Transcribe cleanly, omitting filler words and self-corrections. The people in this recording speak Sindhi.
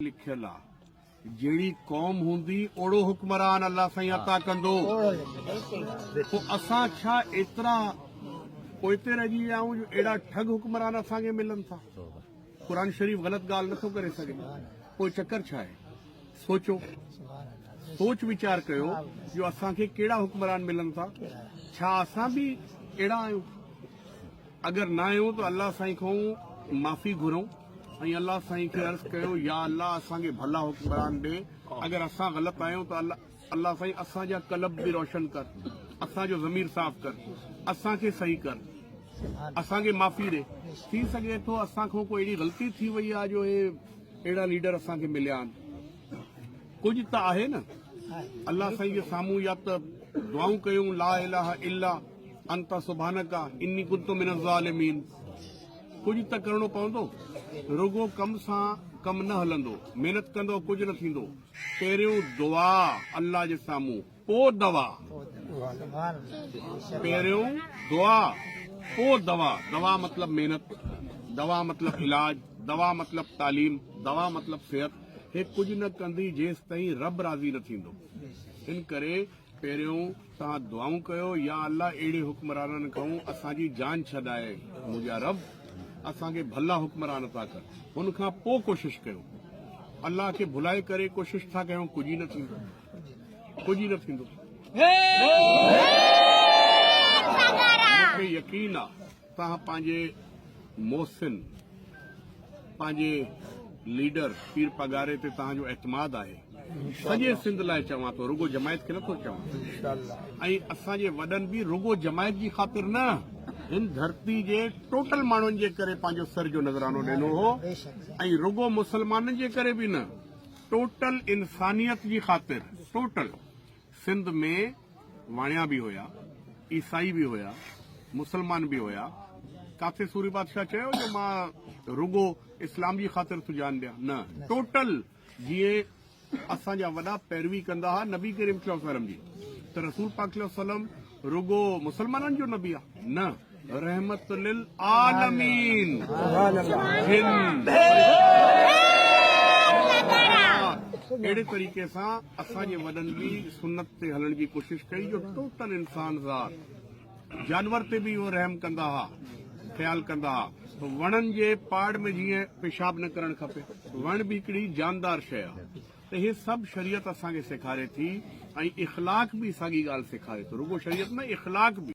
لکيل آ جهڙي قوم هوندي اوڙو حڪمران الله سائين عطا ڪندو. پوء اسان ڇا ايترا پوئتي رهجي ويا آهيون جو اهڙا ٺڳ حڪمران اسان کي ملن ٿا. قرآن شريف غلط ڳالهه نٿو ڪري سگهي. پوء چڪر ڇا آهي؟ سوچو، سوچ ويچار ڪيو جو اسان کي ڪهڙا حڪمران ملن ٿا؟ ڇا اسان به اهڙا آهيون؟ اگر نه آهيون ته الله سائين کان معافي گهرون ۽ الله سائين کي عرض ڪيو يا الله اسان کي ڀلا حڪمران ڏي اگر اسان غلط آهيون ته الله سائين اسان جا قلب به روشن ڪر اسان جو ضمير صاف ڪر اسان کي صحيح ڪر اسان کي معافي ڏي ٿي سگهي ٿو اسان کان ڪو اهڙي غلطي ٿي وئي آهي جو اهي اهڙا ليڊر اسان کي مليا آهن ڪجهه ته آهي نه الله سائين جي سامهون يا ته دعائون ڪيون لا اله الا انت سبحانک اني ڪنت من الظالمين ڪجهه ته ڪرڻو پوندو رڳو ڪم سان ڪم نه هلندو محنت ڪندو ڪجهه نه ٿيندو پهريون دعا الله جي سامهون پو دوا پهريون دعا پو دوا دوا مطلب محنت دوا مطلب علاج دوا مطلب تعليم دوا مطلب صحت هي ڪجهه نه ڪندي جيستائين رب راضي نه ٿيندو ان ڪري پهريون توهان دعائون ڪيو يا الله اهڙي حڪمرانن کان اسان جي جان ڇڏاء منهنجا رب اسان کي ڀلا حڪمران عطا ڪر ان کان پو ڪوشش ڪيو الله کي ڀلائي ڪري ڪوشش ٿا ڪيون ڪجهه ئي نه ٿيندو ڪجهه ئي نه ٿيندو مون کي يقين آ توهان پنهنجي محسن پنهنجي ليڊر پير پاڳاري تي توهان جو اعتماد آهي سڄي سنڌ لاء چوان ٿو رڳو جماعت کي نٿو چوان ۽ اسان جي وڏن به رڳو جماعت جي خاطر نه هن ڌرتي جي ٽوٽل ماڻهن جي ڪري پنهنجو سر جو نذرانو ڏنو هو ۽ رڳو مسلمانن جي ڪري به نه ٽوٽل انسانيت جي خاطر ٽوٽل سنڌ ۾ واڻيا به هيا، عيسائي به هيا، مسلمان به هيا. ڪاٿي سوري بادشاهه چيو جو مان رڳو اسلام جي خاطر ٿو جان ڏيان؟ نه، ٽوٽل جيئن اسان جا وڏا پيروي ڪندا ها نبي ڪريم صلي الله عليه وسلم جي ته رسول پاڪ صلي الله عليه وسلم رڳو مسلمانن جو نبي آ؟ نه، رحمت للعالمين جن اهڙي طريقي سان اسان جي وڏن به سنت تي هلڻ جي ڪوشش ڪئي جو ٽوٽل انسان ذات جانور تي به اهو رحم ڪندا ها خيال ڪندا ها وڻن جي پاڙ ۾ جيئن پيشاب نه ڪرڻ کپي وڻ به هڪڙي جاندار شيء آهي ته هي سڀ شريعت اسان کي سيکاري ٿي ۽ اخلاق به ساڳي ڳالهه سيکاري ٿو رڳو شريعت نه اخلاق به.